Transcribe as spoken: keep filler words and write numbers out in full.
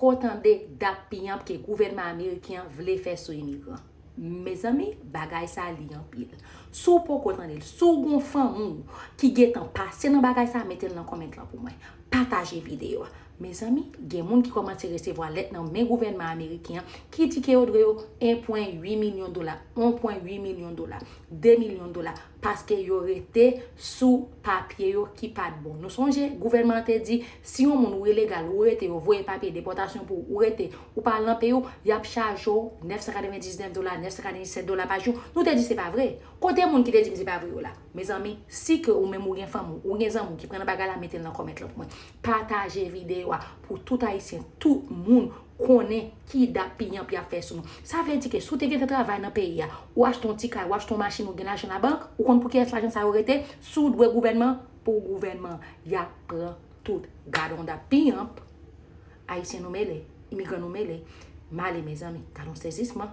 Poko tande dap piyanp ke gouvènman ameriken an vle fè sou imigran. Mezanmi, bagay sa li anpil. Si w poko tande l, si w gon fanmi w ki gentan pase nan bagay sa, mete l nan comment lan pou mwen. Pataje videyo a. Mezanmi, gen moun ki kòmanse resevwa lèt nan men gouvènman ameriken an ki di ke yo dwe yo en pwen uit milyon dola, en pwen uit milyon dola, de milyon dola, paske yo rete sou papye yo ki pa t bon. Nou sonje, gouvènman an te di, si yon moun ou ilegal, ou rete, yo voye papye depòtasyon pou ou, ou rete, ou pa al nan peyi w, y ap chaje w nèf san katrevendiznèf dola, nèf san katrevendisenk dola pa jou. Nou te di se pa vre. Kote moun ki te di m se pa vre yo la? Mezanmi, si ke ou menm ou gen fanmi w, ou gen zanmi w ki pran nan bagay la, mete l nan comment lan pou mwen. Pataje videyo a pou tout Ayisyen, tout moun konnen ki dap piyanp y ap fè sou nou. Sa vle di ke si w te gentan travay nan peyi a, ou achte yon ti kay, ou achte yon machin, ou gen lajan labank, ou konn pou kiyès lajan sa yo rete, si w dwe gouvènman, pou gouvènman, y ap pran tout. Gad yon dap piyanp. Ayisyen nou mele, imigran nou mele. M ale, mezanmi, gad yon sezisman.